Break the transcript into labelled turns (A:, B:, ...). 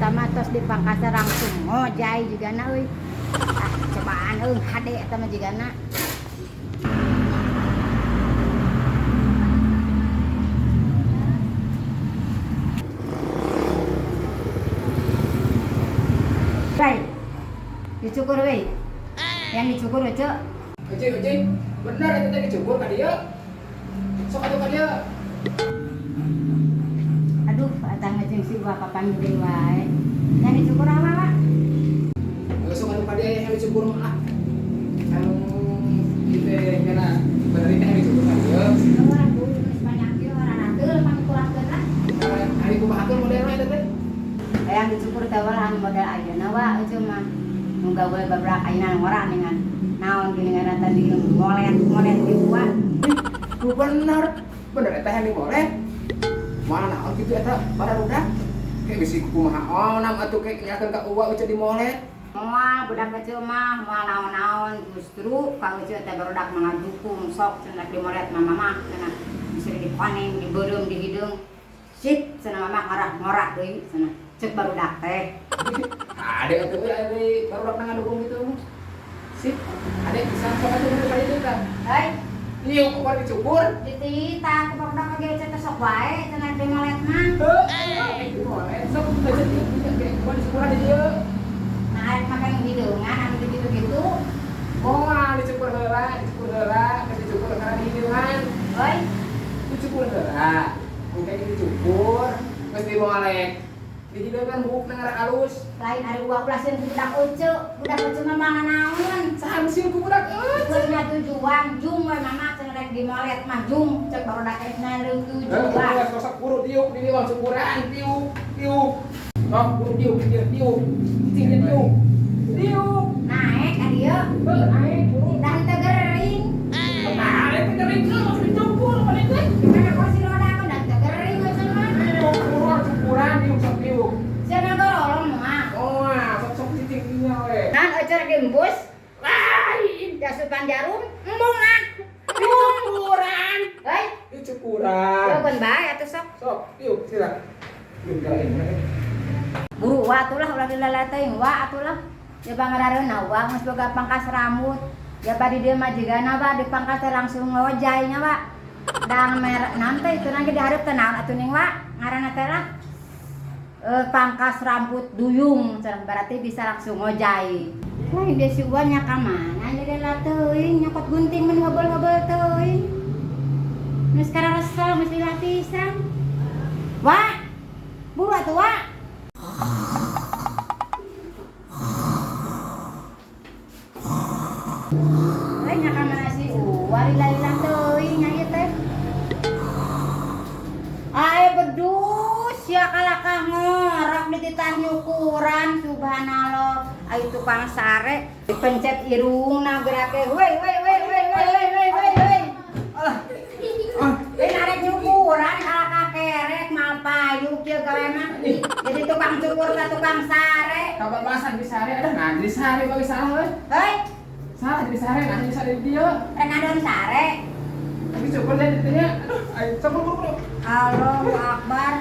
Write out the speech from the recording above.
A: eta mah tos dipangkas langsung ngojay jigana euy. Ah, cobaan euy hade eta mah jigana. Bay, dicukur we. Yang dicukur we, Cek.
B: Uci, uci, bener itu tadi dicukur ka dieu. Sok atuh ka dieu.
A: Aduh, eta ngeuceung si Uwa kapan deui wae. Yang dicukur apa, Pak?
B: Sok atuh ka dieu yang dicukur mah ah. Anu ieu teh kana bener teh yang dicukur ka dieu.
A: Ora buru geus banyak ieu ora rateul pangkurangkeun lah.
B: Ari kumaha tuh modelna eta teh?
A: Hayang dicukur teh lah anu model ayeuna wa euceung mah. Nu gawe babrak ayeuna ngora ningan. Naon gini ngaran tadi molet molet di uwa.
B: Ku bener. Bener eta yang dimolet. Mana naon kitu eta barudak? Kayak bisi kumaha onam atuh kayak nyakeun ka uwa uce dimolet.
A: Moal budak kecil mah moal naon-naon justru ka uce teh barudak mah ngadukung sok cenah dimolet mah mama cenah bisa dikoneng dibeureum di hideung. Sip cenah mama ngarah-ngorah deui cenah. Cek barudak teh.
B: Ade atuh euy ade barudak ngadukung gitu. Sip, ade bisa sok atuh bener ka ditu tah.
A: Hei,
B: Ieu ku bari dicukur.
A: dititah ku barudak ge uce teh sok wae cenah dimolet mah.
B: Heuh, dimolet sok uce ieu ge ku dicukuran di dieu.
A: Nah, arek make hideungan anu gitu-gitu.
B: Moal dicukur heula, geus dicukur kana di hideungan.
A: Hoi,
B: Dicukur heula. Engke dicukur, geus dimolet. Di hideungan buukna ngarah alus.
A: Lain ari uang belasan ku budak uce, budak uce mah mah naon.
B: Saha nu sieun ku budak euy?
A: Punya tujuan, jung we mama cenah rek dimolet mah jung, cek barudak rek na tujuan.
B: Heuh, sok buru diuk di dieu cukuran, diuk, diuk. Sok buru diuk, diuk, diuk. Cicing dia diuk. Diuk.
A: Naek ka dieu,
B: Heuh, naek buru.
A: dah teu gering.
B: Nah, itu gering teh masih dicukur paling teh.
A: Kana kursi roda aku dah teu gering we cenah mah.
B: Diuk, buru cukuran, diuk sok diuk.
A: Cenah gorolong mah.
B: Oh, sok sok cicing dinya we.
A: Nah, euceuk rek diembus,
B: Lain.
A: jasupan jarum, embung ah.
B: Dicukuran.
A: Hei,
B: Dicukuran.
A: keun bae atuh sok.
B: Sok, diuk sila. Diuk kali ini.
A: Buru wa atuh lah ulah dilalateuing wa atuh lah. Ya bangarareuna wa geus boga pangkas rambut. Ya badi dieu mah jigana wa dipangkas teh langsung ngojay nya wa. Dang mer naon teh itu nangge dihareup teh naon atuh ning wa ngaranna teh lah. Pangkas rambut duyung cenah berarti bisa langsung ngojay. Lain dia si Uwan nya ka mana nya teuing nyokot gunting mun hobol-hobol teuing. Nu sekarang resel geus lila pisan. Wa, buru atuh wa. Lain nya ka mana si Uwa lila-lila teuing nya ieu teh. Ae bedus ya kalakah ngorok dititah nyukuran subhanallah. Ayo tukang sare dipencet irungna gerake wei wei wei wei wei wei wei wei wei.
B: Alah. Ah,
A: Narek nyukuran kalakah kerek mal payu kieu gawe mah. Jadi tukang cukur ka tukang sare.
B: Kabar bahasan di sare ada nah di sare bagi salah euy.
A: Hei,
B: Salah di sare nah di sare di dieu.
A: rek ngadon sare.
B: Lagi cukur deh dinya. Aduh, ayo sok buru buru.
A: Allahu Akbar.